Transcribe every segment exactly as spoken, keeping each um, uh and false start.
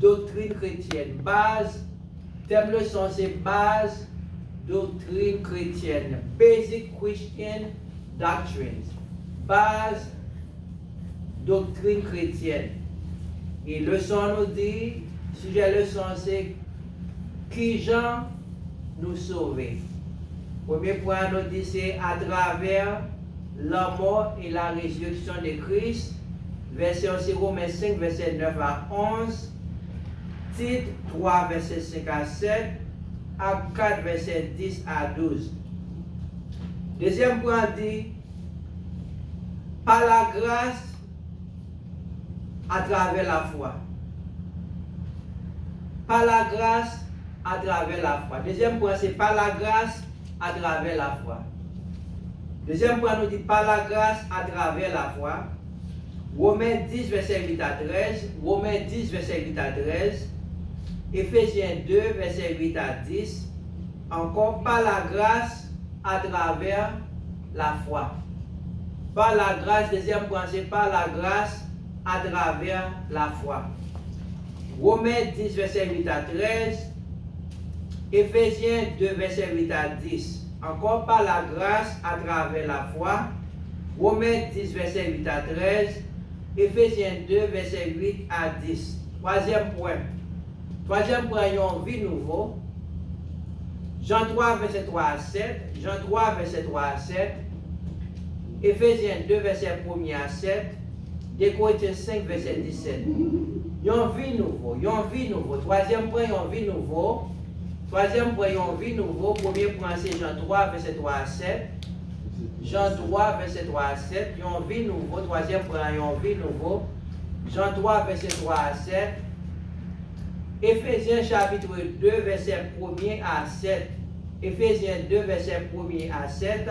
Doktrin kretyèn. Baz, tèm leson se baz doktrin kretyèn. Basic Christian doctrines. Baz doktrin kretyèn. E leson an nou di, sijè leson an se kijan nou sove. Premye pwen an nou di se atravè la mort et la résurrection de Christ. Vèsè yo se Women senk, vèsè nèf a onz, Tit twa, vèsè senk a sèt, Ak kat, vèsè dis a douz. Dezyèm pwen an di, pa lagras, atravè lafwa. Pa lagras, atravè lafwa. Dezyèm pwen an se pa lagras, atravè lafwa. Dezyèm pwen an nou di pa lagras, atravè lafwa. Women dis, vèsè uit a trèz. Women dis, vèsè uit a trèz. Efezyen de, vèsè uit a dis. Ankò, pa lagras, atravè lafwa. Pa lagras, dezyèm pwen an se pa lagras, atravè lafwa. Women dis, vèsè uit a trèz. Efezyen de, vèsè uit a dis. Ankò, pa lagras, atravè lafwa. Women dis, vèsè uit a trèz. Efezyen de, vèsè uit a dis. Twazyèm pwen. Twazyèm pwen, yon vi nouvo. Jan twa, vèsè twa a sèt. Jan twa, vèsè twa a sèt. Efezyen de, vèsè premye a sèt. De Korentyen senk, vèsè disèt. Yon vi nouvo, yon vi nouvo. Twazyèm pwen, yon vi nouvo. Twazyèm pwen, yon vi nouvo. Premye pwen an se Jan twa, vèsè twa a sèt. Jan twa, vèsè twa a sèt. Yon vi nouvo. Twazyèm pwen an, yon vi nouvo. Jan twa, vèsè twa a sèt. Efezyen chapit de, vèsè premye a sèt. Efezyen de, vèsè premye a sèt.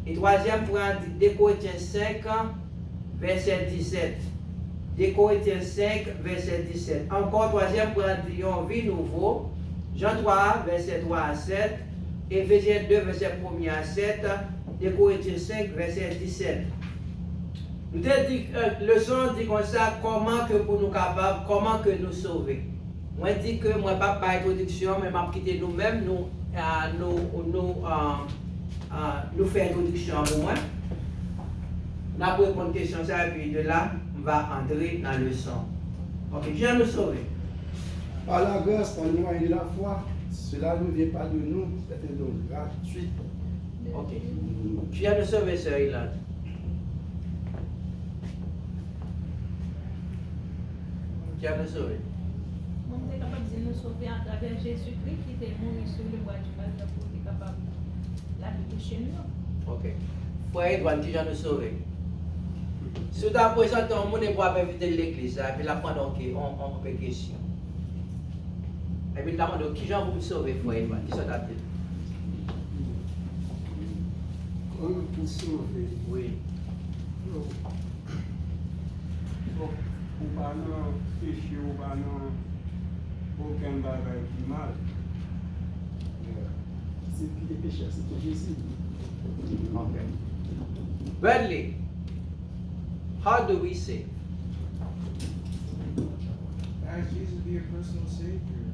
E twazyèm pwen an di de Korentyen senk, vèsè disèt. De Korentyen senk, vèsè disèt. Ankò, twazyèm pwen an di yon vi nouvo. Jan twa, vèsè twa a sèt. Efezyen de, vèsè premye a sèt. De Korentyen senk, vèsè disèt. Nou te di, eh, leson an di konsa, kòman ke pou nou kapab, kòman ke nou sove. Mwen di ke mwen p ap bay entwodiksyon, men m ap kite nou menm, nou, ah, nou, nou, ah, ah, nou fè entwodiksyon an pou mwen. N ap reponn kesyon sa, epi de la, m va antre nan leson. Ok, kijan nou sove? Par la grâce, par le moyen de la foi, cela ne vient pas de nous, c'est un don gratuit. Ok. Kijan nou sove, sè Ilan? Kijan nou sove? Bon, m te kapab di nou sove atravè Jezikri ki te mouri sou le bwa di Kalvè pou te kapab lave peche nou yo. Ok. Frè Edwàn, kijan nou sove? Si w ta prezante yon moun epi w ap envite l legliz la, epi l ap mande w ke-, yon, yon pe kesyon. Epi l ta mande w, "Kijan pou m sove, frè Edwàn?" Kisa w t ap di l? Kòman pou sove? Wi. Yo. Bon, ou pa nan peche, ou pa nan okenn bagay ki mal. Yeah. Se ki te peche a, se te Jezi. Ok. Bradley, how do we save? Ask Jesus to be your personal savior.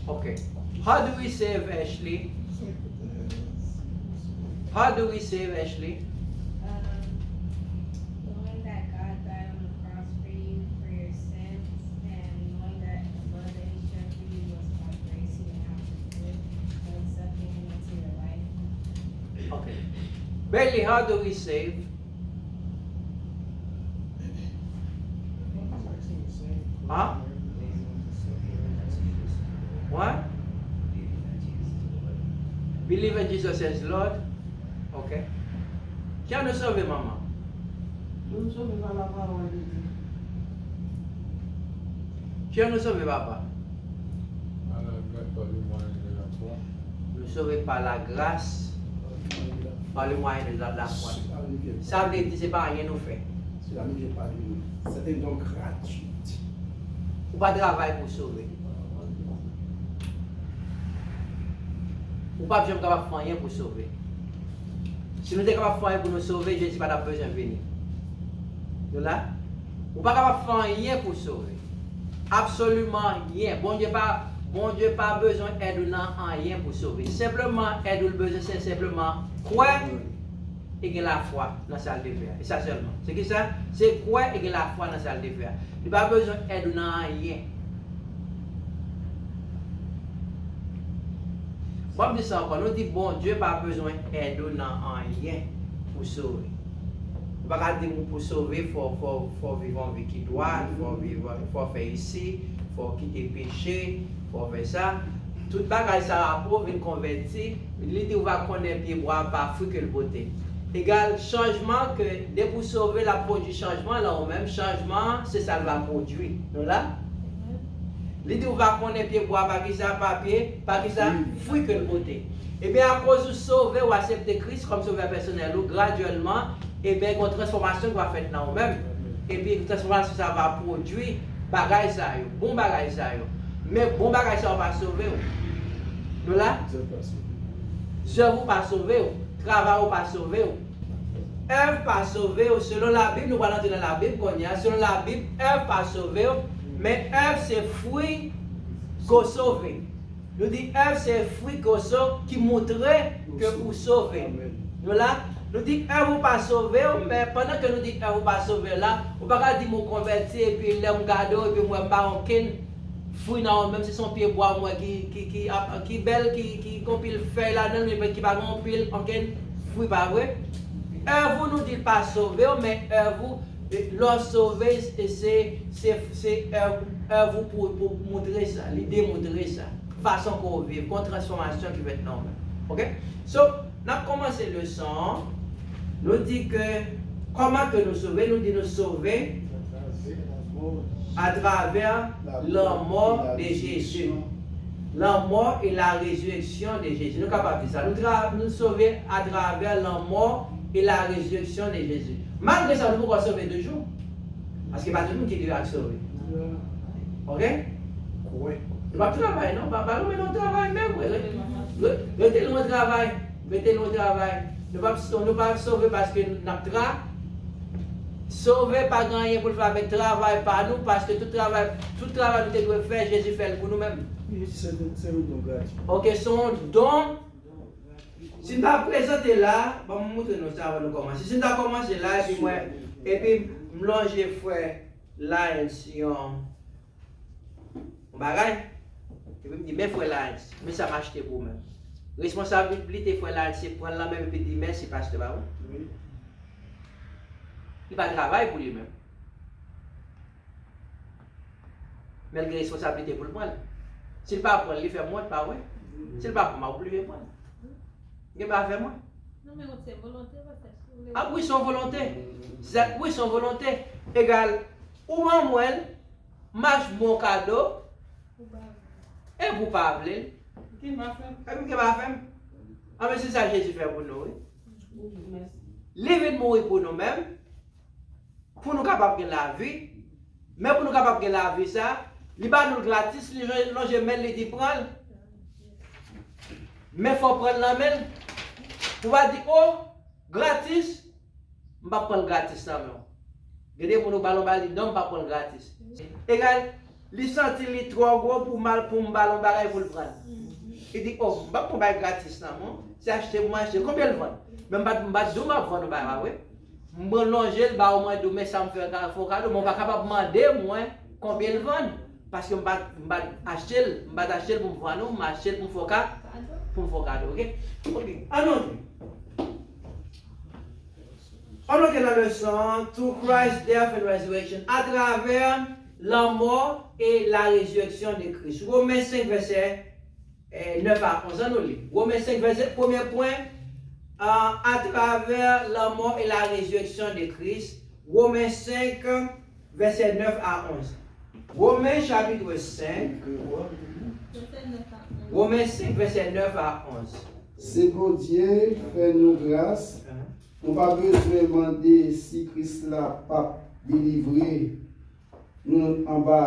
Okay. How do we save, Ashley? How do we save, Ashley? Um, knowing that God died on the cross for you, for your sins, and knowing that the blood that He shed for you was by grace, you didn't have to do it, and accepting Him into your life. Okay. Bailey, how do we save? Huh? What? Believe in Jesus as Lord? Ok. Kijan nou sove, manman? Nou sove pa lapawòl de Dye. Kijan nou sove, papa? Par la grâce, par le moyen de la foi. Nou sove pa lagras, pa le mwayen de la, lafwa. Sa vle di se pa anyen nou fè. Cela ne vient pas de nous. C'est un don gratuit. Ou pa travay pou sove. Ou p ap janm kapab fè anyen pou sove. Si nou te kapab fè anyen pou nou sove, Jezi pa t ap bezwen vini. Nou la? Ou pa kapab fè anyen pou sove. Absoliman anyen. Bondye pa, Bondye pa bezwen èd ou nan anyen pou sove. Senpleman, èd ou l bezwen, se senpleman kwè e gen lafwa nan sa l te fè a. E sa sèlman. Se ki sa? Se kwè e gen lafwa nan sa l te fè a. Li pa bezwen èd ou nan anyen. Bon, m di sa ankò, nou di Bondye pa bezwen èd ou nan anyen pou sove. Ou pa ka di m pou sove, fò, fò, fò w viv yon vi ki dwat, fò w viv, fò w fè isi, fò w kite peche, fò w fè sa. Tout bagay sa yo, apre w vin konvèti, li di ou va konnen pye bwa pa fwi ke l pote. Egal chanjman ke depi w sove, l ap pwodui chanjman lan ou menm, chanjman an, se sa l va pwodui. Nou la? Li di ou va konnen pye bwa pa ki sa, pa pye, pa ki sa, fwi ke l pote. Ebyen, akoz ou sove, ou aksepte Kris kòm sovè pèsonèl ou, gradyèlman, ebyen, gen yon transfòmasyon ki va fèt nan ou menm. Epi, transfòmasyon sa va pwodui bagay sa yo, bon bagay sa yo. Men bon bagay sa yo pa sove w. Nou la? Zèv ou pa sove w. Travay ou pa sove w. Èv pa sove w. Selon Labib, nou pral antre nan Labib kounye a. Selon Labib, èv pa sove w. Men èv se fwi ke w sove. Nou di èv se fwi ke w so-, ki moutre ke ou sove. Nou la? Nou di èv ou pa sove w, men pandan ke nou di èv ou pa sove w la, ou pa ka di m ou konvèti epi lè m gade w epi m wè m pa wè okenn fwi nan ou, menm si se yon pye bwa m wè ki, ki, ki, ap, ki bèl, ki, ki gen anpil fèy ladan l, men ki pa gen anpil, okenn fwi, pa vre? Èv ou nou di l pa sove w, men èv ou, e, lè w sove, e se, se, se èv, èv ou pou, pou moutre sa, li demontre sa. Fason ke w viv, gen yon transfòmasyon ki fèt nan ou menm. Oke? So, n ap kòmanse leson an. Nou di ke, kòman ke nou sove? Nou di nou sove atravè lanmò de Jezi. Lanmò e la rezireksyon de Jezi. Nou kapab di sa. Nou tra-, nou sove atravè lanmò e la rezireksyon de Jezi. Malgre sa, nou poko sove toujou. Paske pa tout moun ki dirèk sove. Oke? Kwè. Nou p ap travay, non. Pa, pa nou mennen yon travay menm. Re-, re-, rete lwen travay. Rete lwen travay. Nou p ap, nou p ap sove paske n ap tra-, sove pa gen anyen pou l fè avèk travay pa nou, paske tout travay, tout travay nou te dwe fè, Jezi fè l pou nou menm. Jezi se, se yon don gratis. Oke, se yon don. Si n ta prezante la, ban m moutre nou sa avan nou kòmanse. Si n ta kòmanse la, epi mwen, epi m lonje frè Lyons yon, yon bagay, epi m di, men frè Lyons, men sa m achte pou ou menm. Responsablite frè Lyons se pran l nan men m epi di, mèsi pastè, pa vre? Wi. Li pa travay pou li menm. Men l gen responsablite pou l pran l. Si l pa pran l, li fè m wont, pa vre? Si l pa pran m, m ap oblije pran l. Gen pa fè mwen. Non, men se volonte, pastè, si w vle. Ah, wi, se yon volonte. Zèt, wi, se yon volonte. Egal, ou ban mwen l, m achte bon kado, epi ou pa vle l. Gen pa fè m. Epi gen pa fè m. Ah, men se sa Jezi fè pou nou, wi. Li vin mouri pou nou menm. Pou nou kapab gen lavi, men pou nou kapab gen lavi sa, li ba nou l gratis, li lonje men l, li di, pran l. Men fò w pran l nan men l. Ou pa di, o, gratis, m p ap pran l gratis nan men w. Gen de moun ou ba l yon bagay, li, non, m p ap pran l gratis. Egal, li santi li twò gwo pou mal, pou m ba l yon bagay pou l pran. Li di, o, m p ap pran bagay gratis nan men w. Se achte pou m achte. Konbyen l vann? Men m pa t, m pa t di w m ap vann yon bagay, pa vre? M pran lonje l, ba w mande w, men sa m fè ka, fè w kado, men w pa kapab mande mwen konbyen l vann. Paske m pa t, m pa t achte l, m pa t achte l pou m vann ou, m achte l pou m fè w ka, pou m fè w kado, oke? Oke, ann nou. Ann nou ke nan leson an, through Christ's death and resurrection, atravè lanmò e la rezireksyon de Kris. Women senk, vèsè, eh, nèf a onz, ann nou li. Women senk, vèsè, premye pwen, ah, atravè lanmò e la rezireksyon de Kris. Women senk, vèsè nèf a onz. Women chapit senk, Women senk, vèsè nèf a onz. Se Bondye fè nou gras. Nou pa bezwen mande si Kris la p ap delivre nou anba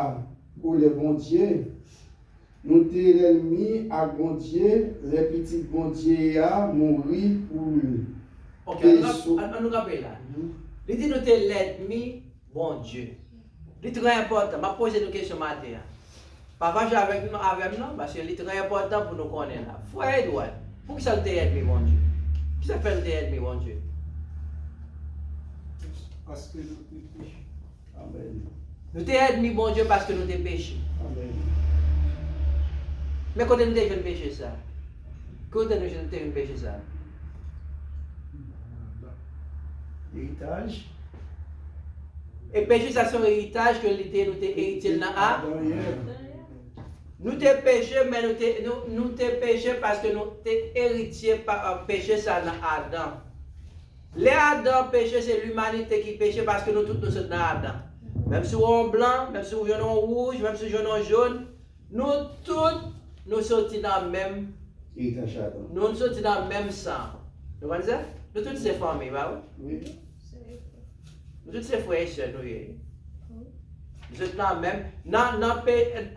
kolè Bondye. Nou te lènmi ak Bondye lè Pitit Bondye a mouri pou nou. Ok, ann nou kanpe la. Li di nou te lènmi Bondye. Li trè enpòtan. M ap poze nou kesyon maten an. Pataje avèk nou, avè m non, paske li trè enpòtan pou nou konnen la. Frè Edward, poukisa nou te ènmi Bondye? Kisa k fè nou te ènmi Bondye? Paske nou te peche. Amèn. Nou te ènmi Bondye paske nou te peche. Amèn. Men kote nou te jwenn peche sa? Kote nou jwenn, te jwenn peche sa? Eritaj. E peche sa se yon eritaj ke li te, nou te eritye l nan A. Adan, yeah. Nou te peche, men nou te, nou, nou te peche paske nou te eritye pa, peche sa nan Adan. Lè Adan peche, se limanite ki peche paske nou tout nou sot nan Adan. Menm si w yon blan, menm si w jwenn yon wouj, menm si w jwenn yon jòn, nou tout nou soti nan menm Eritaj Adan. Nou soti nan menm san. Nou konn sa? Nou tout se fanmi, pa vre? Wi. Nou tout se frè e sè nou ye. Nou soti nan menm, nan, nan pe,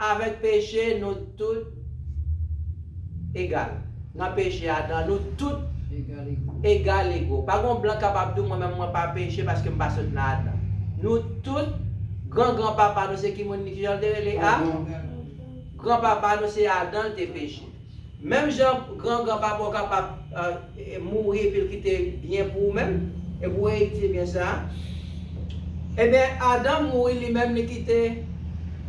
avèk peche, nou tout egal. Nan peche Adan, nou tout egal ego. Egal ego. Pa gon blan kapab di w, mwen menm, mwen pa peche paske m pa sot nan Adan. Nou tout, gran gran papa nou se ki moun, ki jan l te rele a? Adan. Gran papa nou se Adan, l te peche. Menm jan gran gran papa w kapab, eh, mouri epi l kite byen pou ou menm, epi w eritye byen sa, ebyen, Adan mouri li menm, li kite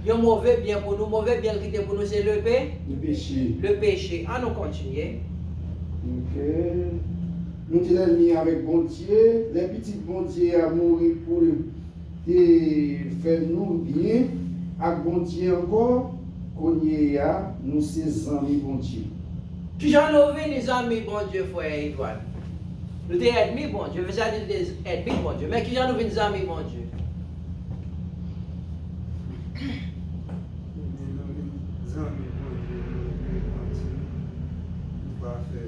yon move byen pou nou. Move byen l kite pou nou se le pe-, le peche. Le peche. An nou kontinye. Ok. Nou te lènmi avèk Bondye. Lè Pitit Bondye a mouri pou l te fè nou byen ak Bondye ankò, kounye a, nou se zanmi Bondye. Kijan nou vin zanmi Bondye, frè Edward? Nou te ènmi Bondye, vèsè a di nou te ènmi Bondye. Men kijan nou vin zanmi Bondye? Ebyen, nou vin zanmi Bondye, nou repanti, nou pa fè,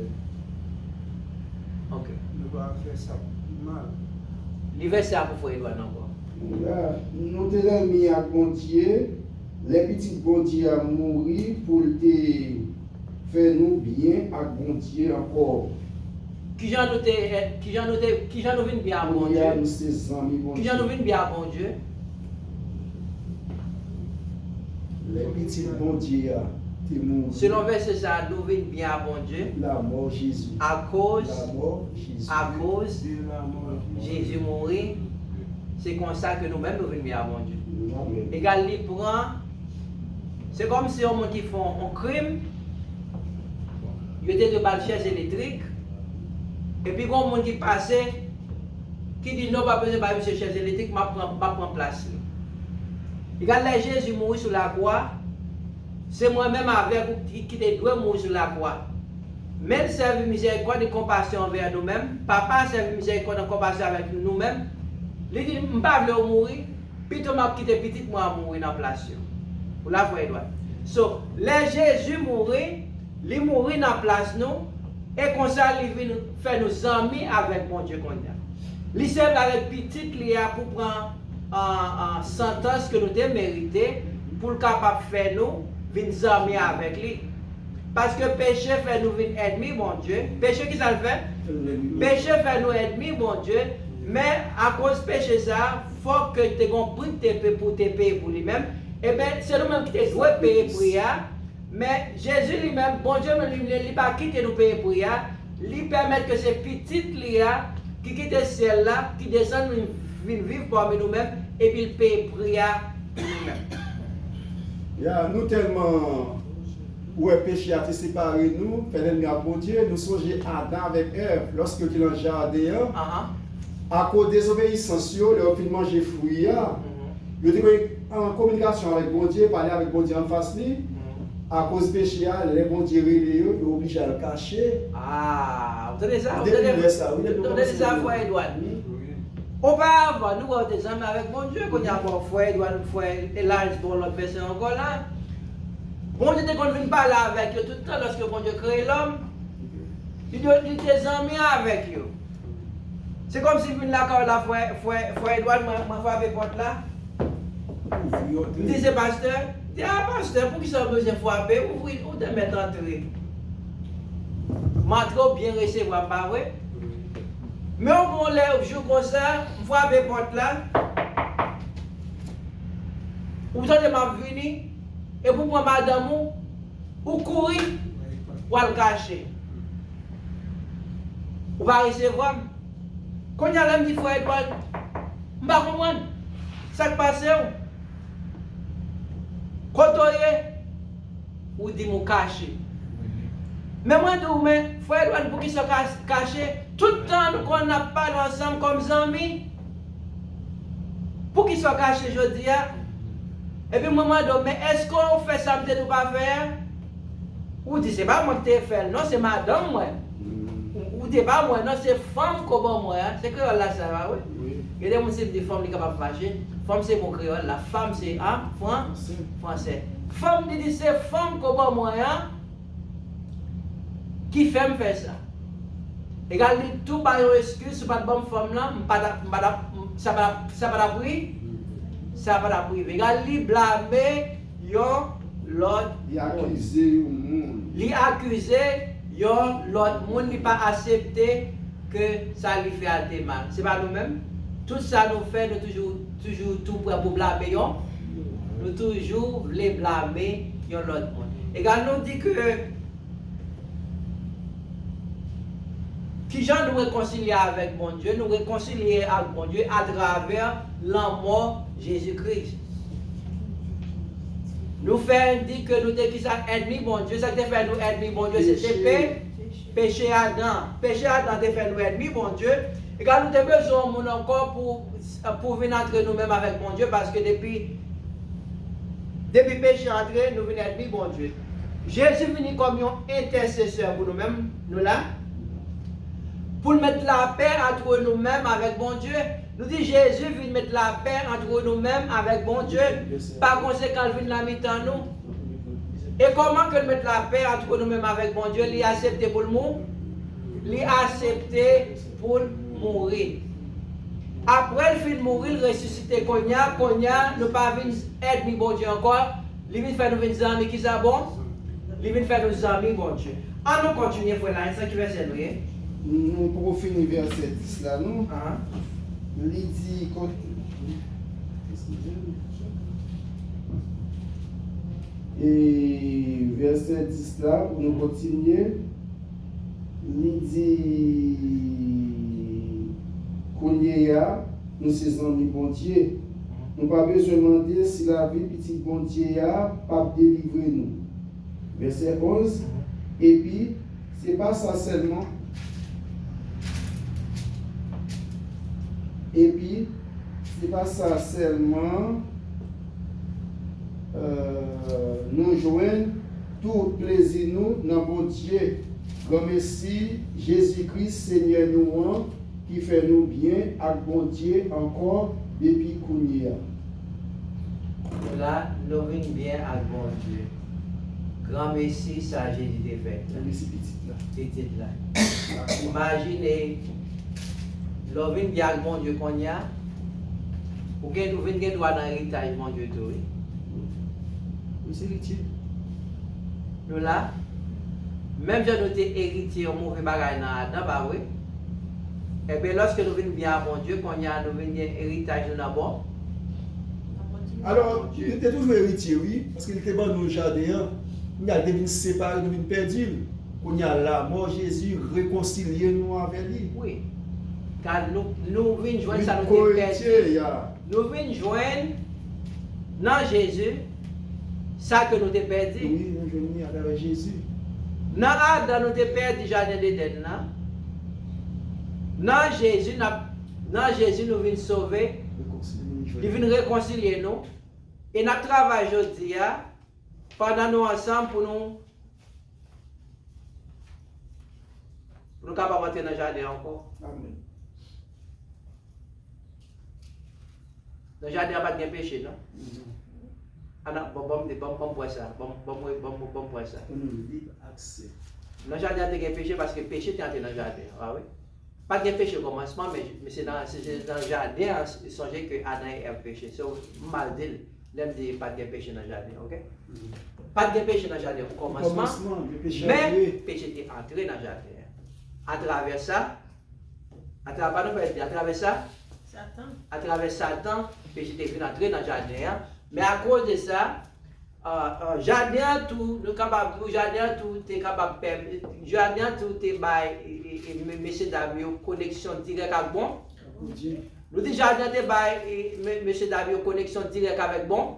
ok, nou pa fè sa k mal. Li vèsè a pou frè Edward ankò. Ya, nou te lènmi ak Bondye, lè Pitit Bondye a mouri pou l te fè nou byen ak Bondye ankò. Kijan nou te, kijan nou te, kijan nou vin byen ak Bondye? Kounye a, nou se zanmi Bondye. Kijan nou vin byen ak Bondye? Lè Pitit Bondye a te mouri. Selon vèsè sa a, nou vin byen ak Bondye. Lamò Jezi. Akoz, lamò Jezi. Akoz de lamò Jezi mouri, se konsa ke nou menm nou vin byen ak Bondye. Amèn. Egal li pran, se kòmsi yon moun ki fè yon krim, yo te dwe ba l chèz elektrik, epi gon moun ki pase, ki di, "Non, pa bezwen bay misye chèz elektrik, m ap pran, m ap pran plas li." Egal lè Jezi mouri sou lakwa, se mwen menm avèk ou ki, ki te dwe mouri sou lakwa. Men l sèvi mizèrikòd e konpasyon anvè nou menm. Papa a sèvi mizèrikòd e konpasyon avèk nou menm. Li di, "M pa vle w mouri, pito m ap kite pitit mwen an mouri nan plas yo." Ou la, frè Edward? So, lè Jezi mouri, li mouri nan plas nou, e konsa li vin fè nou zanmi avèk Bondye kounye a. Li sèvi avèk pitit li a pou pran, ah, ah, santans ke nou te merite, pou l kapab fè nou vin zanmi avèk li. Paske peche fè nou vin ènmi Bondye. Peche ki sa l fè? Peche fè nou ènmi Bondye. Men akoz peche sa a, fòk ke te gon pri te pe-, pou te peye pou li menm. Ebyen, se nou menm ki te dwe peye pri a. Men Jezi li menm, Bondye menm li, li, li pa kite nou peye pri a. Li pèmèt ke se pitit li a ki kite syèl la, ki desann vin, vin viv pami nou menm, epi l peye pri a pou nou menm. Ya, nou tèlman wè peche a te separe nou, fè lènmi ak Bondye, nou sonje Adan avèk Èv, lòske yo te nan jaden an, akoz dezobeyisans yo, lè yo fin manje fwi a, yo te gen an kominikasyon avèk Bondye, pale avèk Bondye anfas li. Akoz peche a, lè Bondye rele yo, yo oblije al kache. Ah, ou tande sa? Ou tande sa, frè Edward? Oparavan, nou wè yo te zanmi avèk Bondye, kounye a, bon, frè Edward, frè Elijah, bon, lòt vèsè ankò la. Bondye te konn vin pale avèk yo tout tan lòske Bondye kreye lòm. Li te, li te zanmi avèk yo. Se kòmsi m vin lakay w la, frè, frè, frè Edward, mwen, mwen frape pòt la. M di, "Se pastè." Di, "A, pastè, poukisa w bezwen frape? Ouvri, ou te mèt antre." M antre, w byen resevwa m, pa vre? Men yon bon lè, yon jou konsa, m frape pòt la. Ou tande m ap vini, epi w pran madanm ou, ou kouri, w al kache. Ou pa resevwa m. Kounye a, lè m di frè Edward, m pa konprann. Sa k pase w? Kote w ye? Ou di m ou kache. Men mwen di w, men frè Edward, poukisa w ka-, kache? Tout tan nou konn ap pale ansanm kòm zanmi. Poukisa w kache jodi a? Epi mwen mande w, men èske w fè sa m te di w pa fè a? Ou di, se pa mwen ki te fè l, non, se madanm mwen. Ou, ou di, pa mwen, non, se fanm ke w ban mwen an. Se kreyòl la sa, pa vre? Gen de moun, si m di fanm, li kapab fache. Fanm se mo kreyòl la. Fanm se, a, fran-, fransè. Fanm, li di, se fanm ke w ban mwen an ki fè m fè sa. Egal li tou ba yon eskiz, si w pa t ban m fanm lan, m pa t ap, m pa t ap, sa pa t ap, sa pa t ap ri-, sa pa t ap rive. Egal li blame yon lòt moun. Li akize yon moun. Li akize yon lòt moun, li pa aksepte ke sa li fè a te mal. Se pa nou menm? Tout sa nou fè, nou toujou, toujou tou prè pou blame yon. Nou toujou vle blame yon lòt moun. Egal nou di ke Kijan nou rekonsilye avèk Bondye? Nou rekonsilye ak Bondye atravè lanmò Jezi Kris. Nou fè di ke nou te kisa? Ènmi Bondye. Sa k te fè nou ènmi Bondye, se te pe-, peche Adan. Peche Adan te fè nou ènmi Bondye. Egal nou te bezwen yon moun ankò pou, pou vin antre nou menm avèk Bondye, paske depi, depi peche antre, nou vin ènmi Bondye. Jezi vini kòm yon entèsesè pou nou menm, nou la. Pou l met lapè antre nou menm avèk Bondye. Nou di Jezi vin met lapè antre nou menm avèk Bondye. Pa konsekan, l vin nan mitan nou. E kòman ke l met lapè antre nou menm avèk Bondye? Li aksepte pou l mou-, li aksepte pou l mouri. Apre l fin mouri, l resisite kounye a, kounye a, nou pa vin ènmi Bondye ankò. Li vin fè nou vin zanmi, kisa bon? Li vin fè nou zanmi Bondye. An nou kontinye, frè Laens, nan ki vèsè nou ye? Nou poko fini vèsè dis la, non? Ahan. Li di, kot-, eskize m. E vèsè dis la, pou nou kontinye, li di, kounye a, nou se zanmi Bondye. Nou pa bezwen mande si lavi Pitit Bondye a p ap delivre nou. Vèsè onz, epi, se pa sa sèlman, epi, se pa sa sèlman, euh, nou jwenn tout plezi nou nan Bondye, granmesi Jezi Kris, Senyè nou an, ki fè nou byen ak Bondye ankò depi kounye a. Nou la, nou vin byen ak Bondye. Granmesi sa Jezi te fè. Granmesi pitit la. Pitit la. Imajine, lè w vin byen ak Bondye kounye a, ou gen, ou vin gen dwa nan eritaj Bondye tou, wi. Wi, se eritye. Nou la. Menm jan nou te eritye yon move bagay nan Adan, pa vre? Ebyen, lòske nou vin byen a Bondye, kounye a nou vin gen eritaj nou nan bon. Alò, nou te toujou eritye, wi, paske li te ban nou jaden an. Kounye a, li te vin separe, nou vin pèdi l. Kounye a, lanmò Jezi rekonsilye nou avè li. Wi. Gad, nou, nou vin jwenn sa nou te pèdi. Nou vin jwenn nan Jezi sa ke nou te pèdi. Wi, nou jwenn li atravè Jezi. Nan Adan, nou te pèdi jaden Edenn nan. Nan Jezi, n ap, nan Jezi, nou vin sove. Li vin rekonsilye nou. E n ap travay jodi a, pandan nou ansanm, pou nou Pou nou kapab antre nan jaden an ankò. Amen. Nan jaden an pa t gen peche, non? Ann, ban, ban m, ban m, ban m pran sa. Ban m, ban m, ban m, ban m pran sa. Pou nou lib aksè. Nan jaden an te gen peche paske peche te antre nan jaden an, pa vre? Pa t gen peche okòmansman, men, men se nan, se, se nan jaden an, sonje ke Adan e Èv peche. So, m mal di l. Lè m di pa t gen peche nan jaden, oke? Pa t gen peche nan jaden okòmansman, men peche te antre nan jaden an. Atravè sa, atravè, pa nou pa di, atravè sa, atravè Satan, peche te vin antre nan jaden an, Men akoz de sa, jaden an tou, nou kapab di w, jaden an tou te kapab pèmèt, jaden an tou te bay e, e, e, mesye dam yo koneksyon dirèk ak bon. Nou di jaden an te bay e, mesye dam yo koneksyon dirèk avèk bon.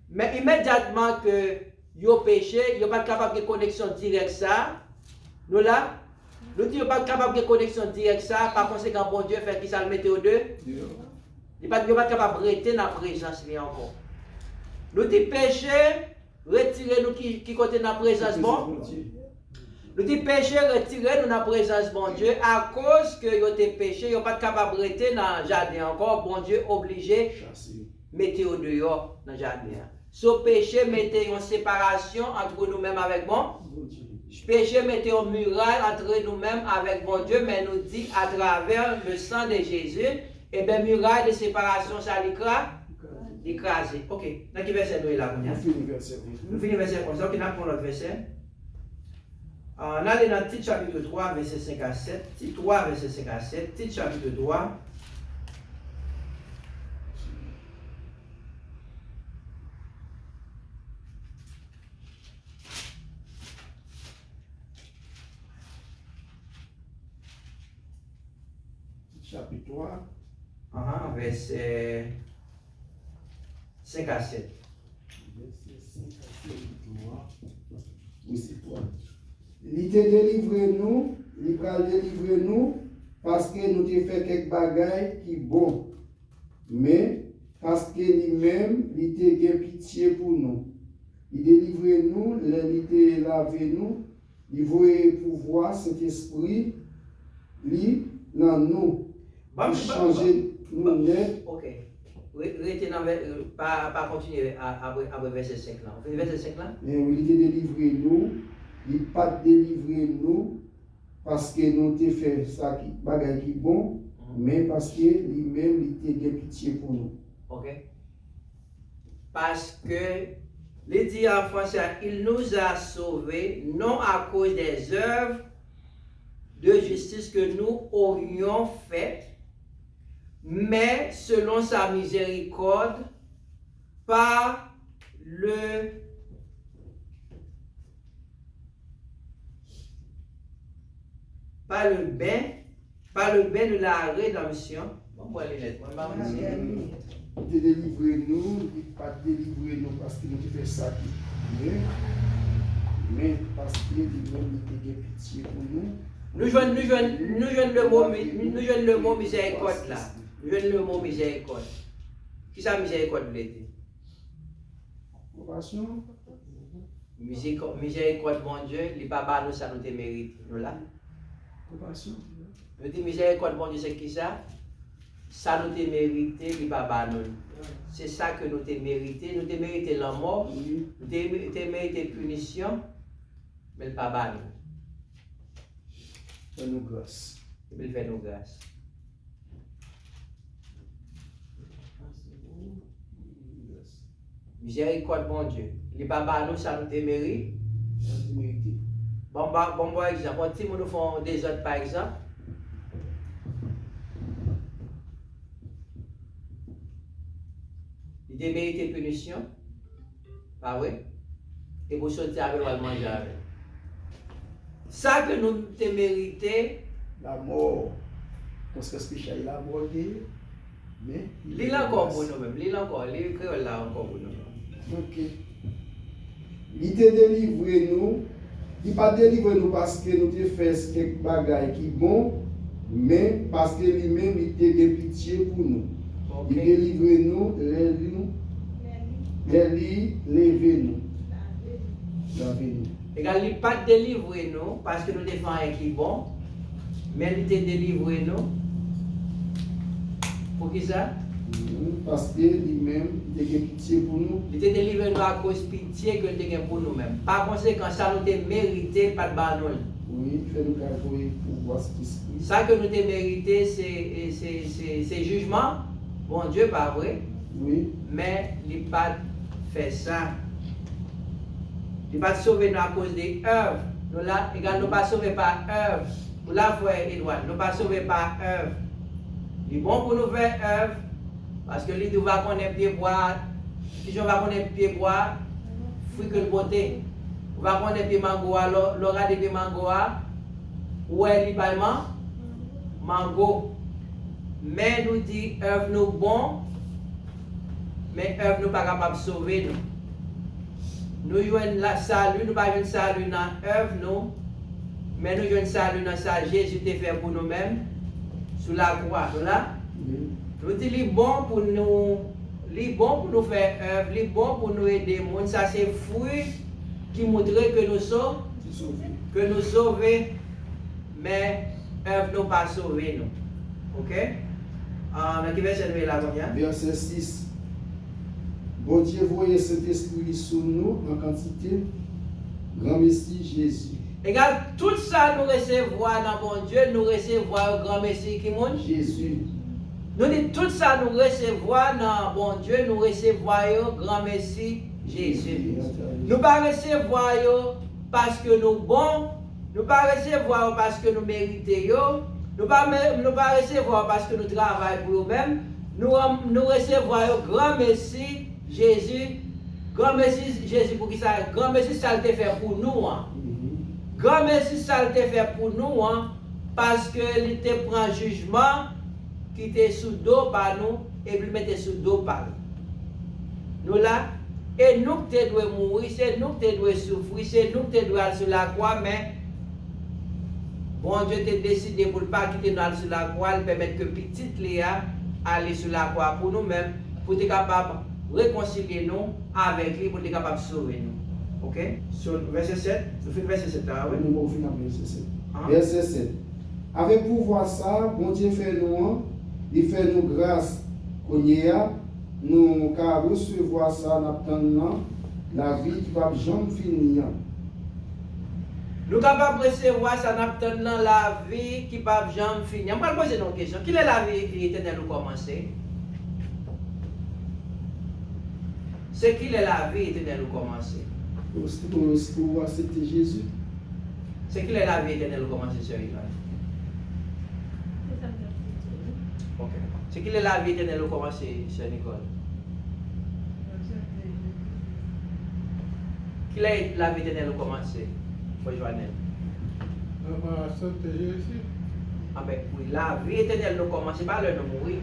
Men imedyatman ke yo peche, yo pa t kapab gen koneksyon dirèk sa. Nou la? Nou di yo pa t kapab gen koneksyon dirèk sa, pa konsekan Bondye fè kisa l mete yo de? Li pa t, yo pa t kapab rete nan prezans li ankò. Nou di peche retire nou ki, ki kote nan prezans bon? Nou di peche retire nou nan prezans Bondye akoz ke yo te peche, yo pa t kapab rete nan jaden ankò, Bondye oblije mete yo deyò nan jaden an. So peche mete yon separasyon antre nou menm avèk bon? Peche mete yon miray antre nou menm avèk Bondye, men nou di atravè le sang de Jésus, ebyen miray de separasyon sa li kra, li kraze. Ok, nan ki vèsè nou ye la kounye a? Nou fini vèsè. Nou fini vèsè konsa, ok, n ap pran lòt vèsè. Ann ale nan Tit chapit twa vèsè senk a sèt. Tit twa vèsè senk a sèt. Tit chapit twa. Tit chapit twa. Ahan, vèsè senk a sèt. Vèsè senk a sèt, twa. Wi, se twa. Li te delivre nou, li pral delivre nou, paske nou te fè kèk bagay ki bon. Men, paske li menm, li te gen pitye pou nou. Li delivre nou lè li te lave nou, li voye pouvwa Sentespri li nan nou. Li chanje nou nèt. Ok. Re- Rete nan vè, pa, pa kontinye a- apre, apre vèsè senk lan. Ou fini vèsè senk lan? Men wi, li te delivre nou, li pa t delivre nou paske nou te fè sa ki, bagay ki bon, men paske li menm li te gen pitye pou nou. Ok. Paske li di an franse, il nous a sauvés non à cause des œuvres de justice que nous aurions faites, mais selon sa miséricorde, par le, par le bien, par le bien de la rédemption. Bon, mwen li nèt, mwen pa mwen se. Li te delivre nou, li pa t delivre nou paske nou te fè sa ki byen, men paske li menm li te gen pitye pou nou. Nou jwenn, nou jwenn, nou jwenn le mo mi- nou jwenn le mo mizèrikòd la. Nou jwenn le mo mizèrikòd. Kisa mizèrikòd vle di? Konpasyon. Mizerikò- mizèrikòd Bondye, li pa ba nou sa nou te merite. Nou la? Konpasyon. Nou di mizèrikòd Bondye se kisa? Sa nou te merite, li pa ba nou. Se sa ke nou te merite. Nou te merite lanmò. Nou te, te merite pinisyon. Men l pa ba nou. Fè nou gras. Epi l fè nou gras. Mizèrikòd Bondye. Li pa ba nou sa nou te meri- Sa nou te merite. Bon, ba- bon, bon egzanp. Yon timoun ou fè yon dezòd, pa egzanp. Li te merite pinisyon. Pa vre? Epi w soti avè l, w al manje avè l. Sa ke nou te merite. Lamò. Konsekans peche a, e lamò l te ye. Men li l ankò pou nou menm. Li l ankò. Li kreyòl la ankò pou nou menm. Ok. Li te delivre nou. Li pa t delivre nou paske nou te fè kèk bagay ki bon, men paske li menm li te gen pitye pou nou. Ok. Li delivre nou lè nou, lè li leve nou. Lave nou. Egal, li pa t delivre nou paske nou te fè anyen ki bon, men li te delivre nou. Poukisa? Mhm, paske li menm, li te gen pitye pou nou. Li te delivre nou akoz pitye ke l te gen pou nou menm. Pa konsekan, sa nou te merite, l pa t ba nou l. Wi, fè nou ka jwe pouvwa Sentespri. Sa ke nou te merite, se, se, se, se jijman Bondye, pa vre? Wi. Men li pa t fè sa. Li pa t sove nou akoz de èv. Nou la, egal, nou pa sove pa èv. Ou la, frè Edward, nou pa sove pa èv. Li bon pou nou fè èv, paske li di w va konnen pyebwa, Kijan w va konnen pye bwa, fwi ke l pote? Ou va konnen pye mango a, lè w, lè w gade pye mango a, ou wè li bay man-, mango. Men nou di èv nou bon, men èv nou pa kapab sove nou. Nou jwenn la, sali, nou pa jwenn sali nan èv nou, men nou jwenn sali nan sa Jezi te fè pou nou menm sou lakwa. Nou la? Wi. Nou di li bon pou nou, li bon pou nou fè èv, li bon pou nou ede moun. Sa se fwi ki montre ke nou so-, Ki sove. ke nou sove, men èv nou pa sove nou. Oke? Ah, nan ki vèsè nou ye la kounye a? Vèsè sis. Bondye voye Sentespri li sou nou an kantite, granmesi Jezi. Egal, tout sa nou resevwa nan Bondye, nou resevwa yo granmesi ki moun? Jezi. Nou di tout sa nou resevwa nan Bondye, nou resevwa yo granmesi Jezi. Nou pa resevwa yo paske nou bon, nou pa resevwa yo paske nou merite yo, nou pa me-, nou pa resevwa yo paske nou travay pou yo menm, nou, nou resevwa yo granmesi Jezi, granmesi Jezi pou kisa? Granmesi sa l te fè pou nou an. Mhm. Granmesi sa l te fè pou nou an, paske li te pran jijman ki te sou do pa nou, epi l mete sou do pa l. Nou la? E nou k te dwe mouri, se nou k te dwe soufri, se nou k te dwe al sou lakwa, men Bondye te deside pou l pa kite nou al sou lakwa, l pèmèt ke pitit li a ale sou lakwa pou nou menm, pou te kapab rekonsilye nou avèk li, pou te kapab sove nou. Oke? So, vèsè sèt, nou fin vèsè sèt la, wi? Nou poko fin ak vèsè sèt. Ah. Vèsè sèt. Avèk pouvwa sa a Bondye fè nou an, li fè nou gras. Kounye a, nou ka resevwa sa n ap tann nan, lavi ki p ap janm fini an. Nou kapab resevwa sa n ap tann nan, lavi ki p ap janm fini an. M pral poze nou yon kesyon. Kilè lavi etènèl ou kòmanse? Se kilè lavi etènèl ou kòmanse? Ou, ou, ou aksepte Jezi? Se kilè lavi etènèl ou kòmanse, sè Yvonne? Se sa m t ap di tou. Ok. Se kilè lavi etènèl ou kòmanse, sè Nicole? Kilè lavi etènèl ou kòmanse, frè Joanel? Mwen aksepte Jezi. Anben, wi, lavi etènèl nou kòmanse pa lè nou mouri.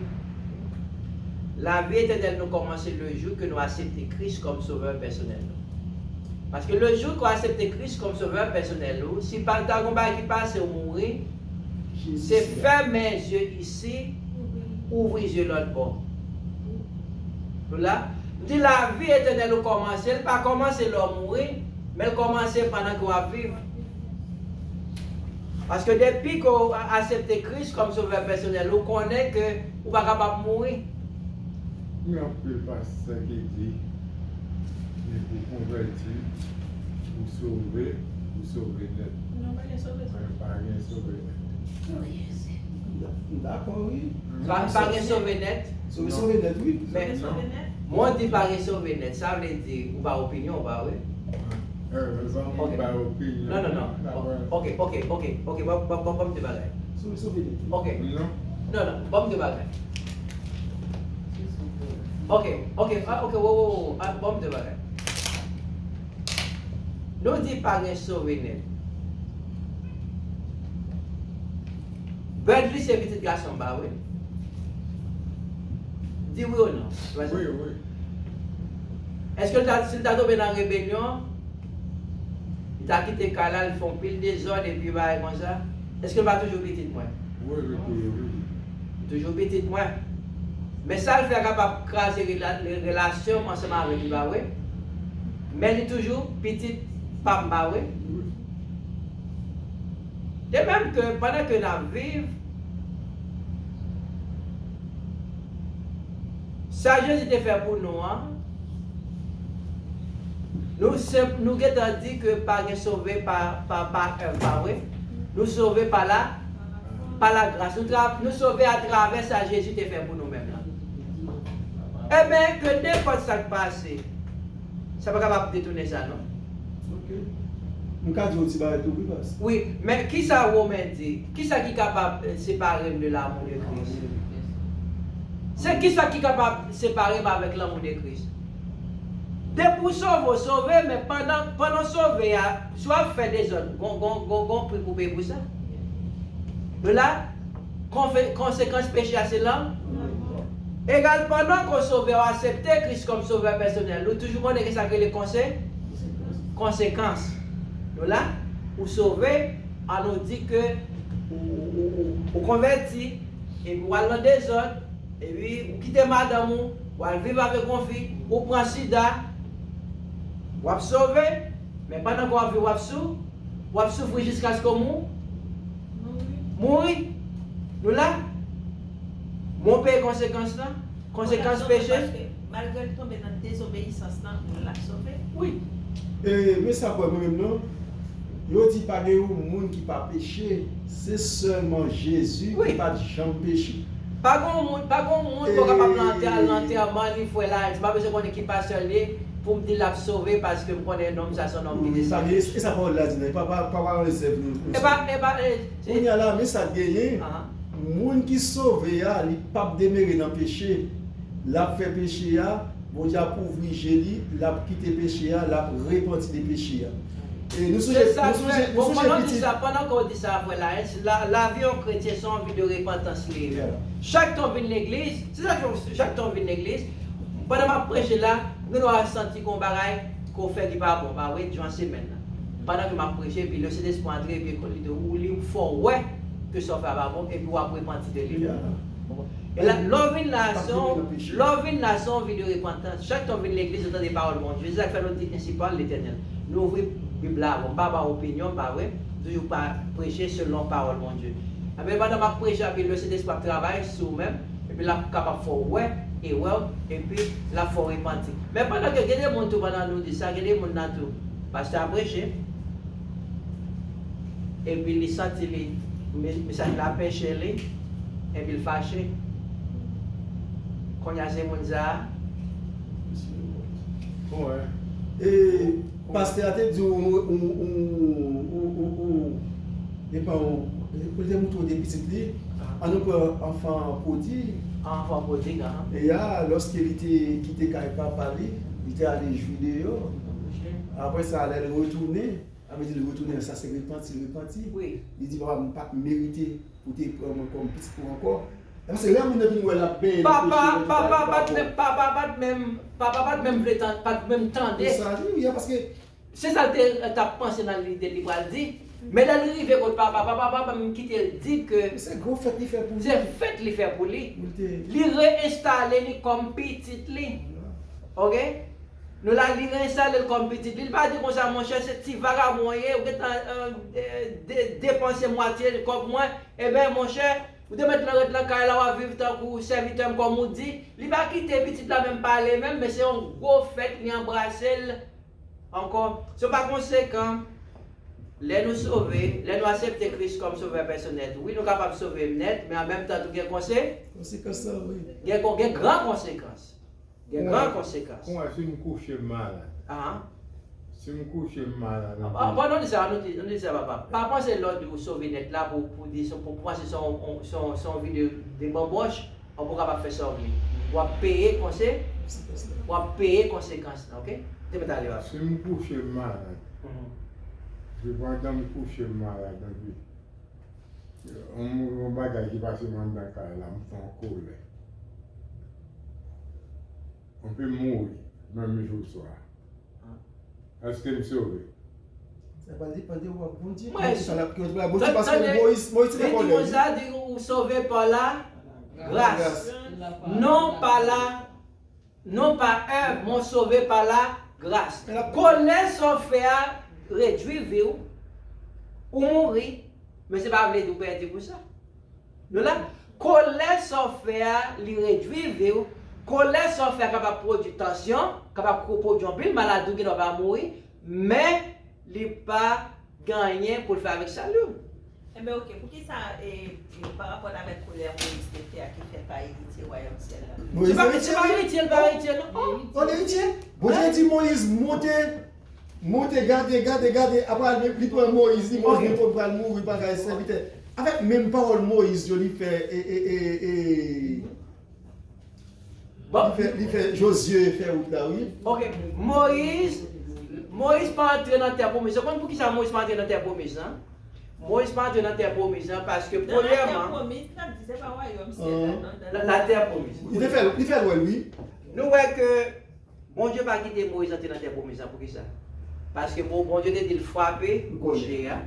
Lavi etènèl nou kòmanse le jou ke nou aksepte Kris kòm sovè pèsonèl nou. Paske le jou ke w aksepte Kris kòm sovè pèsonèl ou, si pa t gen yon bagay ki pase w mouri, se fèmen zye isi, ouvri zye lòt bò. Nou la? M di lavi etènèl ou kòmanse, l pa kòmanse lè w mouri, men l kòmanse pandan ke w ap viv. Paske depi ke w a-, aksepte Kris kòm sovè pèsonèl, ou konnen ke ou pa kapab mouri. Gen anpil pastè ki di, depi w konvèti, ou sove, ou sove nèt. Non, pa gen sove, sove. Men pa gen sove nèt. M dakò, wi. Pa, pa gen sove nèt. Sove, sove nèt, wi. Men, sove nèt. Mwen di pa gen sove nèt, sa vle di ou ba opinyon ou, pa vre? Eh, mezanmi, ok. Ba opinyon. Non, non, non. Dakò. Ok, ok, ok, ok, ban, ban, ban, ban m de bagay. Sove, sove nèt, wi. Ok. Non. Non, non, ban m de bagay. Ok, ok, ah, ok, wo, wo, wo, ah, ban m de bagay. Nou di pa gen sove nèt. Bradley se pitit gason m, pa vre? Di wi ou non. Wi, wi. Èske l ta, si l ta tonbe nan rebelyon, li ta kite kay la, li fè yon pil dezòd epi bagay konsa, èske l pa toujou pitit mwen? Wi, li toujou pitit. Li toujou pitit mwen. Men sa l fè a kapab kraze rela-, re-, relasyon m ansanm avèk li, pa vre? Men li toujou pitit pa m, pa vre? Wi. De menm ke pandan ke n ap viv, sa Jezi te fè pou nou an, nou se, nou gentan di ke pa gen sove pa, pa, pa èv, pa vre? Nou sove pa la, pa la gras. Nou tra-, nou sove atravè sa Jezi te fè pou nou menm lan. Ebyen, ke nenpòt sa k pase, sa pa kapab detounen sa, non. Ok. M ka di yon ti bagay tou, wi, pastè. Wi, men kisa Women di? Kisa ki kapab, eh, separe m de l'amour de Christ? Se kisa ki kapab separe m avèk lanmou de Kris? Depi w sove, w sove, men pandan, pandan w sove a, si w ap fè dezòd, gon, gon, gon, gon pri pou peye pou sa. Nou la, konfe-, konsekans peche a se lanmò. Egal, pandan ke w sove, w aksepte Kris kòm sovè pèsonèl, ou toujou konnen ki sa k rele konse-, konsekans. Nou la, ou sove, an nou di ke ou, ou, ou, ou, ou konvèti, epi w al nan dezòd, epi ou kite madanm ou, w al viv avèk yon fi, ou pran sida, w ap sove, men pandan ke w ap viv, w ap sou-, w ap soufri jiskaske w mou-, mouri. Nou la? Men w peye konsekans lan, konsekans peche. Paske malgre l tonbe nan dezobeyisans lan, l ap sove. Wi. E, men sa kwè mwen menm non. Yo di pa gen yon moun ki pa peche. Se sèlman Jezi ki pa t janm peche. Pa gen yon moun, pa gen yon moun ki kapab nan antè-, nan antèman li, frè Laens. M pa bezwen konnen ki pastè l ye pou m di l ap sove paske m konnen nonm sa se yon nonm ki desann. E sa pawòl la di non. E pa, pa, pa, pa rezèv nou. E pa, e pa, e, Kounye a la, men sa k genyen. Moun ki sove a, li p ap demere nan peche. L ap fè peche a, Bondye ap ouvri je li, l ap kite peche a, l ap repanti de peche a. E nou sonje, nou sonje, nou sonje pitit. Pandan ke w di sa, frè Laens, la, lavi yon kretyen se yon vi de repantans li ye. Chak tan w vin legliz, se sa k fè, chak tan w vin legliz, pandan m ap preche la, ou gen dwa santi gen yon bagay ke w fè ki pa bon, pa vre, diwan semèn nan. Pandan ke m ap preche, epi Lesentespri antre, epi li di w, li fè w wè ke sa w fè a pa bon, epi w ap repanti de li. E la, lè w vin la, se yon, lè w vin la, se yon vi de repantans. Chak tan w vin legliz, ou tande pawòl Bondye. Se sa k fè nou di, ensi pale Letènèl. Nou ouvri Bib la avè w. M pa ba w opinyon, m pa vre. M toujou pa preche selon pawòl Bondye. Ebyen, pandan m ap preche, epi Lesentespri ap travay sou ou menm, epi l ap kapab fè w wè erè w, epi l ap fè w repanti. Men pandan ke gen de moun tou, pandan nou di sa, gen de moun nan tou, pastè a preche, epi li santi li, me-, mesaj la peche li, epi l fache. Kounye a se moun sa a. Bon, e, pastè a te di w, ou, ou, ou, ou, ou, ou, epa ou, pou l te moutre w de pitit li, an nou pran anfan pwodig. Anfan pwodig, an. E a, lòske li te kite kay papa li, li te ale jwi deyò. Apre sa, lè l retounen, sa vle di l retounen, sa se repanti, repanti. Li di, "Papa, m pa t merite pou te pran mwen kòm pitit ou ankò." E paske lè moun nan vin wè l ap benyen nan peche, papa pa t menm, papa pa t menm, papa pa t menm vle tan-, pa t menm tande. Se sa, wi, wi, paske se sa l te, t ap panse nan lide li pral di. Men lè l rive kot papa, papa pa menm kite l di ke se gwo fèt li fè pou li. Se fèt li fè pou li. Li te, li reenstale li kòm pitit li. Oke? Nou la, li reenstale l kòm pitit li. Li pa di konsa, monchè, se ti vagabon w ye, ou gentan, euh, de-, de-, depanse mwatye kòb mwen. Ebyen, monchè, ou te mèt nan ret nan kay la, w ap viv tankou sèvitè m, kòm ou di. Li pa kite pitit la menm pale menm, men se yon gwo fèt, li anbrase l ankò. So, pa konsekan, lè nou sove, lè nou aksepte Kris kòm sovè pèsonèl, wi, nou kapab sove nèt, men an menm tan tou gen konse-, konsekans lan, wi. Gen kon-, gen gran konsekans. Gen gran konsekans. Kounya, si m kouche m malad. Si m kouche m malad. Pandan nou di sa, nou di, nou di sa, papa. Pa panse lè w di w sove nèt la pou, pou di, pou, pou panse se yon, se yon, se yon vi de, de banbòch, ou pou kapab fè sa w vle. W ap peye konse-, w ap peye konsekans lan, oke? Te mèt ale, papa. Si m kouche m malad. Se pandan m kouche m malad, anpi yon, yon bagay ki pase m anndan kay la, m fè yon kolè. Anpi m mouri, menm jou swa. Èske m sove? Sa pral depann de w ak Bondye. Mwen, Bondye pa l ap, Bondye pa, paske Moyiz, Moyiz te fè kolè, wi. Li di konsa, di, ou sove pa la gras. Non pa la Non pa èv, men w sove pa lagras. Kolè sa w fè a redwi vi w. Ou mouri, men se pa vle di w pèdi pou sa. Nou la, kolè sa w fè a, li redwi vi w. Kolè sa w fè a kapab pwodui tansyon, kapab pwodui anpil maladi, ou gen dwa pa mouri, men li pa gen anyen pou l fè avèk sali w. Enben, oke, poukisa, e, e, pa rapò avèk kolè Moyiz te fè a ki fè l pa eritye wayòm syèl la? Se pa, se pa eritye, l pa eritye, non. Oh, oh, l eritye? Bondye di Moyiz monte, monte, gade, gade, gade, apre li pran Moyiz, li monte, monte, pral mouri, bagay, sèvitè. Avèk menm pawòl Moyiz yo, li fè, e, e, e, e, Li fè, li fè Jozye fè wout la, wi. Ok, Moyiz, Moyiz pa antre nan tè pwomiz. Ou konn poukisa Moyiz pa antre nan tè pwomiz lan? Moyiz pa antre nan tè pwomiz lan paske premyèman, la, la tè pwomiz. Li te fè, li fè l wè l, wi. Nou wè ke Bondye pa kite Moyiz antre nan tè pwomiz lan. Poukisa? Paske Bondye te di l frape woche a.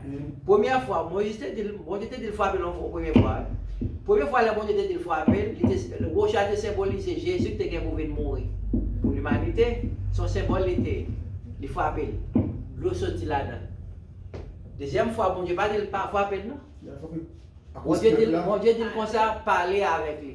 Premye fwa, Moyiz te di l, Bondye te di l frape l yon premye fwa. Premye fwa lè Bondye te di l frape l, li te, woche a te senbolize Jezi ki te gen pou vin mouri pou limanite. Se yon senbòl li te ye. Li frape l. Dlo soti ladan l. Dezyèm fwa, Bondye pa di l pa frape l non. Bondye di l, Bondye di l konsa, pale avèk li.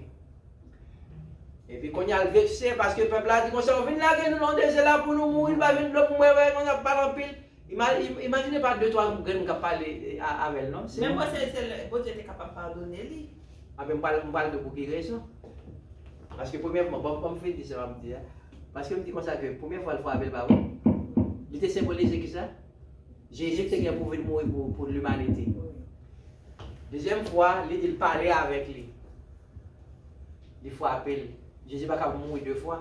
Epi kounye a l vekse paske pèp la di konsa, ou vin lage nou nan dezè la pou nou mouri, nou pa vin dlo pou mwen, wè, konsa pale anpil. Imajine pa de twa grenn moun k ap pale avè l non. Men mwen se, se Bondye te kapab padone li. Anben m pral, m pral di w pou ki rezon. Paske premyèman, bon, bon, m fin di sa m ap di a. Paske m di konsa ke premye fwa l frape l pa vre. Li te senbolize kisa? Jezi ki te gen pou vin mouri pou, pou limanite. Dezyèm fwa, li di l pale avèk li. Li frape l. Jezi pa ka mouri de fwa.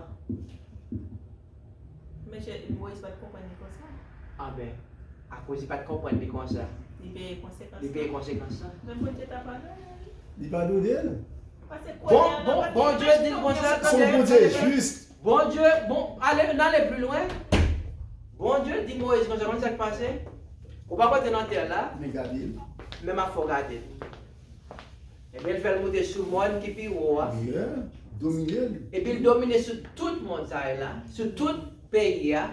Men Moyiz pa t konprann li konsa. Anben, akoz li pa t konprann li konsa, li peye konsekans li peye konsekans lan. Men Bondye ta padone l. Li padone l. Bon, bon, Bondye di l konsa, tande, Bondye jis. Bondye, bon, ale, n ale pli lwen. Bondye di Moyiz konsa, konn sa k pase? Ou pa kote nan tè la. Men gade l. Men m ap fè w gade l. Ebyen, l fè l moute sou mòn ki pi wo a. Domine l. Epi l domine sou tout montay la, sou tout peyi a.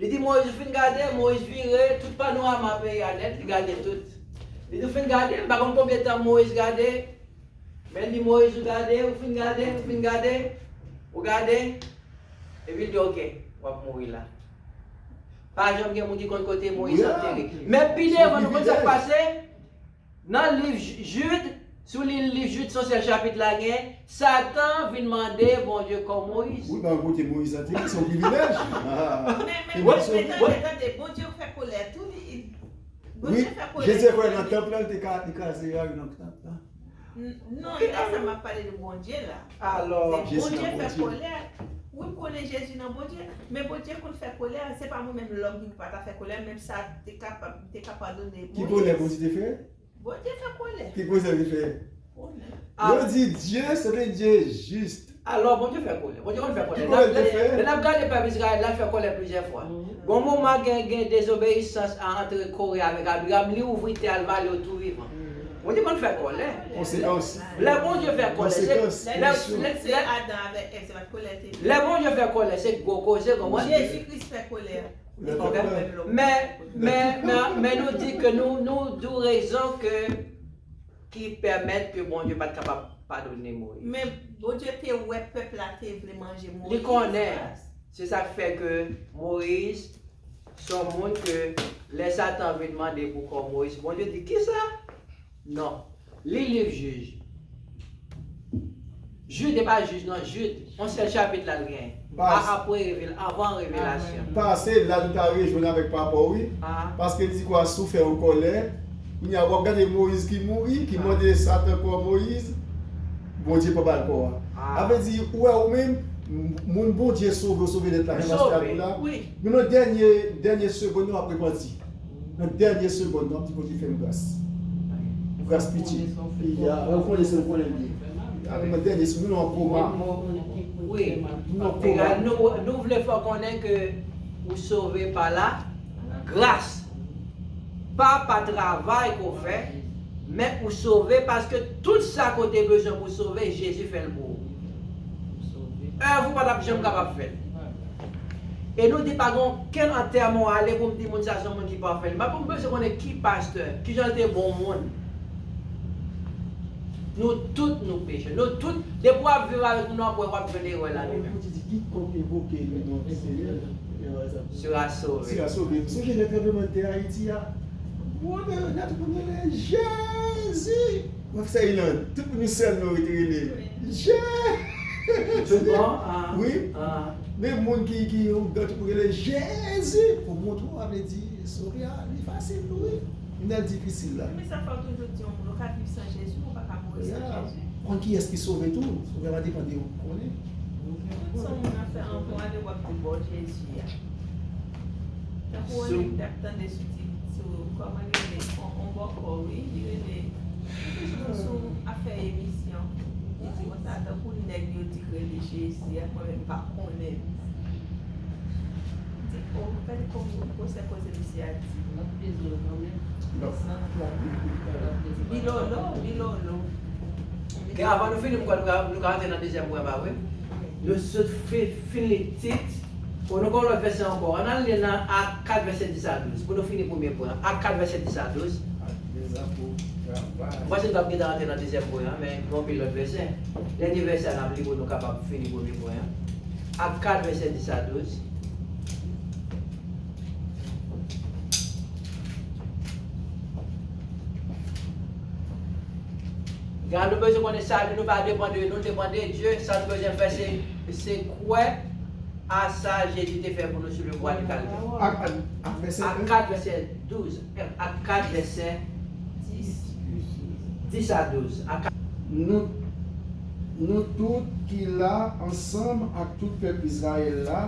Li di Moyiz, ou fin gade? Moyiz vire tout panorama peyi a nèt, li gade tout. Li di, ou fin gade? M pa konn konbyen tan Moyiz gade. Men li, Moyiz, ou gade, ou fin gade, ou fin gade, ou gade, epi l di, oke, w ap mouri la. Pa janm gen moun ki konn kote Moyiz antere. Men pi devan, nou konn sa k pase? Nan liv Jid, si w li liv Jid, se yon sèl chapit la gen, Satan vin mande Bondye kò Moyiz. Wi, pa kote Moyiz antere, se yon privilèj. Men, men, men, tande, tande, Bondye fè kòlè tou, li, Bondye fè kòlè. Jezi fè kòlè nan tanp lan, li te ka, li kraze Ayou nan tanp lan. Non, e la sa m ap pale de Bondye la. Alò, Jezi nan Bondye. Se Bondye fè kòlè. Wi, m konnen Jezi nan Bondye, men Bondye konn fè kòlè, se pa mwen menm lòm ki pa ta fè kòlè, menm sa te ka, te ka padone Moyiz. Ki kòlè Bondye te fè? Bondye fè kòlè. Ki kòlè li fè? Yo di Dye se te Dye jis. Alò, Bondye fè kòlè. Bondye konn fè kòlè. Ki kòlè l te fè? Lè n ap gade pèp Izrayèl la, l fè kòlè plizyè fwa. Gon moman gen, gen dezobeyisans ant Kore avèk Abiram, li ouvri tè a, l vale yo tou vivan. Bondye konn fè kòlè. Konsekans. Lè Bondye fè kòlè, se, lè, lè, lè, lè Bondye fè kòlè, se gwo koze, konprann? Jezi Kris fè kòlè. Men, men, men, men nou di ke nou, nou di w rezon ke, ki pèmèt ke Bondye pa t kapab padone Moyiz. Men Bondye te wè pèp la te vle manje Moyiz. Li konnen. Se sa k fè ke Moyiz se yon moun ke lè Satan vin mande pou kò Moyiz, Bondye di, kisa? Non. Li liv Jij. Jid, e pa Jij non, Jid. Yon sèl chapit la l genyen. Apre revil, avan revelasyon. Pase la nou ta rejwenn avèk papa w wi. Paske li di kwa si w fè yon kòlè. Kounye a w ap gade Moyiz ki mouri, ki mande Satan kò Moyiz. Bondye pa ba l kò a. A vle di ou wè ou menm, moun Bondye sove, w sove nèt la, jan pastè a di la. Men nan dènye, dènye segonn nan w ap repanti. Nan dènye segonn, w ap di Bondye fè m gras. Gras piti. Ou konnen se ou konnen l ye. Nan dènye segonn, nou nan koma. Wi. Nou nan koma. Nou, nou vle fè w konnen ke ou sove pa la gras. Pa pa travay ke w fè, men ou sove paske tout sa ke w te bezwen pou w sove, Jezi fè l pou ou. Èv ou pa t ap janm kapab fè l. E nou di pa gen okenn antèman w ale pou m di moun sa se yon moun ki pafè. M pa pou m bezwen konnen ki pastè, kijan l te bon moun. Nou tout nou peche. Nou tout, depi w ap viv avèk moun, w ap wè w ap jwenn erè ladan menm. Bondye di kikònk envoke le non du Seigneur sera sauvé. Sera sauvé. Sonje lè tranblemanntè Ayiti a. Bondye, lè tout moun rele Jezi. Mwen fè sa Iland, tout moun yon sèl non yo te rele. Jezi! Wi. Men moun ki, ki yon dan tout moun rele Jezi pou montre w, sa vle di sove a li fasil tou wi. Li nan difisil la. Men sa fè w toujou di yon moun ou ka viv san Jezi, ou pa ka mouri san Jezi. Konn kiyès ki sove tou, sove a pa depann de ou konnen. Tout sa moun ap fè ankò, ale w ap di bò Jezi a. Tankou yon nèg t ap tande sou ti, sou, kòman li rele, on, on bòkò, wi, li rele, li toujou sou afè emisyon. Li di konsa, tankou nèg yo di k rele Jezi a, mwen menm m pa konnen. Di, o, gade kòman konsèy koze misye a di. L ap peze w kanmenm. Bilolo, bilolo. Ke avan nou fini, m kwè nou ka, nou ka antre nan dezyèm pwen an, pa vre? Nou sot fi-, fin li tit. Bon, nou gen yon lòt vèsè ankò. Ann al li nan Ak kat, vèsè dis a douz. Pou nou fini premye pwen an. Ak kat, vèsè dis a douz. M panse nou t ap gentan antre nan dezyèm pwen an, men gen anpil lòt vèsè. Dènye vèsè a n ap li pou nou kapab fini premye pwen an. Ak kat, vèsè dis a douz. Gade, nou bezwen konnen sali nou pa depann de nou, l depann de Dye. Sa nou bezwen fè, se, se kwè a sa Jezi te fè pou nou sou le bwa de Kalvè. Ak, ak, ak vèsè Ak kat, vèsè douz. Ak kat, vèsè dis a douz. Ak Nou, nou tout ki la ansanm ak tout pèp Izrayèl la,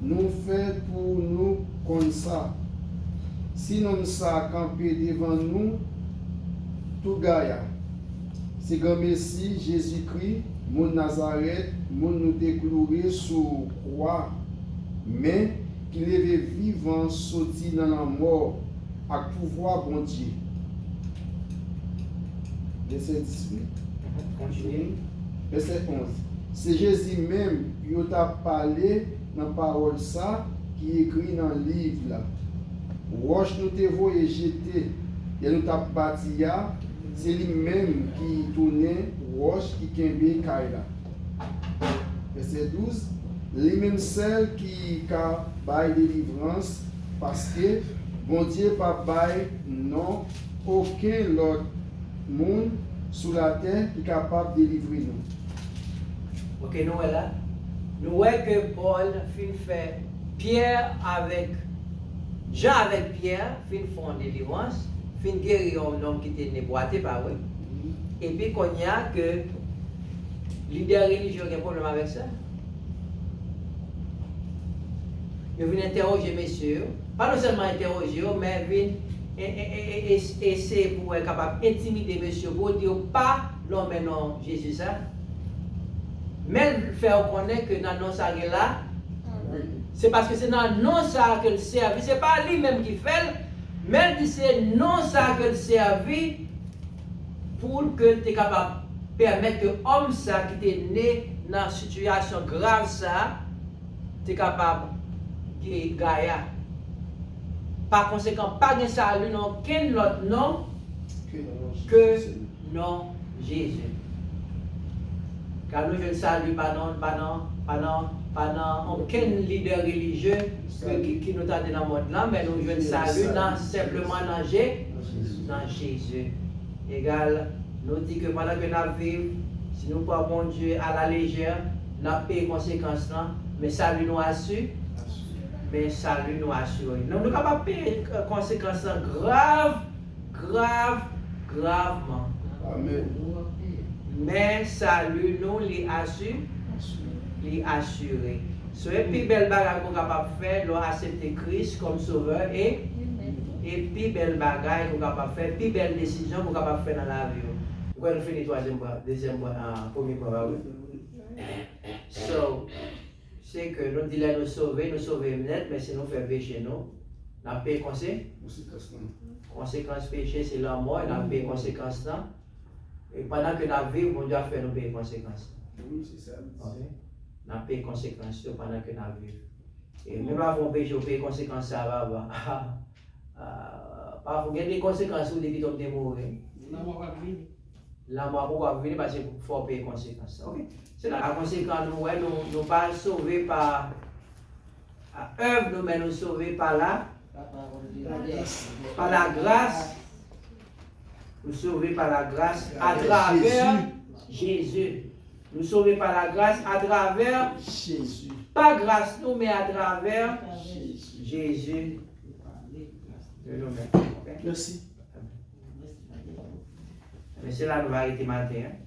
nou fè pou nou konn sa. Si nonm sa kanpe devan nou tou gaya, se Granmesi Jezikri, moun Nazarèt, moun nou te kloure sou kwa, men ki leve vivan soti nan lanmò ak pouvwa Bondye. Vèsè dis, wi. Kontinye. Vèsè onz. Se Jezi menm yo t ap pale nan pawòl sa ki ekri nan liv la. Wòch nou te voye jete lè nou t ap bati a, se li menm ki tounen wòch ki kenbe kay la. Vèsè douz, li menm sèl ki ka bay delivrans, paske Bondye pa bay non okenn lòt moun sou latè ki kapab delivre nou. Ok, nou wè la. Nou wè ke Pòl fin fè Pyè avèk, Jan avèk Pyè fin fè yon delivrans, fin geri yon nonm ki te ne bwate, pa vre? Epi kounye a ke lidè relijye yo gen pwoblèm avèk sa. Yo vin entèwoje mesye yo. Pa non sèlman entèwoje yo, men vin e, e, e, e, e, eseye pou wè kapab entimide mesye yo, pou yo di yo pa lonmen non Jezi sa. Men l fè yo konnen ke nan non sa gen la, se paske se nan non sa ke l sèvi, se pa li menm ki fè l, men l di se non sa ke l sèvi pou l ke l te kapab pèmèt ke òm sa ki te ne nan sitiyasyon grav sa, te kapab ge-, gaya. Pa konsekan, pa gen sali nan okenn lòt non ke non Jezi. Ka nou jwenn sali pa nan, pa nan, pa nan, pa nan okenn lidè relijye ke, ki, ki nou tande nan mond lan, men nou jwenn sali nan, senpleman nan Je-, nan Jezi. Egal, nou di ke pandan ke n ap viv, si nou pran Bondye a la lejè, n ap peye konsekans lan, men sali nou asi-, men sali nou asire. Nou, nou kapab peye konsekans lan grav, grav, gravman. Amèn. Men sali nou, li asi-, li asire. So, e pi bèl bagay ke w kapab fè lè w aksepte Kris kòm Sovè e, e pi bèl bagay ke w kapab fè, pi bèl desizyon ke w kapab fè nan lavi w. Ou kwè nou fini twazyèm pwen, dezyèm pwen, ah, premye pwen, pa vre? So, se ke nou di lè nou sove, nou sove nèt, men si nou fè peche nou, n ap peye konse-, konsekans peche, se lanmò, n ap peye konsekans lan. E pandan ke n ap viv, Bondye ap fè nou peye konsekans lan. Wi, se sa l di. Ok? N ap peye konsekans yo pandan ke n ap viv. E menm avan w peche, w peye konsekans sa a, papa. Ah, pafwa, gen de konsekans ou te kite w te mouri. Lanmò p ap vini. Lanmò poko ap vini paske fò w peye konsekans sa. Ok? Se la, pa konsekan, nou wè, nou, nou pa sove pa a èv nou, men nou sove pa la, pa la gras. Nou sove pa la gras atravè Jezi. Nou sove pa la gras atravè Jezi. Pa gras nou, men atravè Jezi. Jezi. Mèsi. Men se la nou va rete maten an.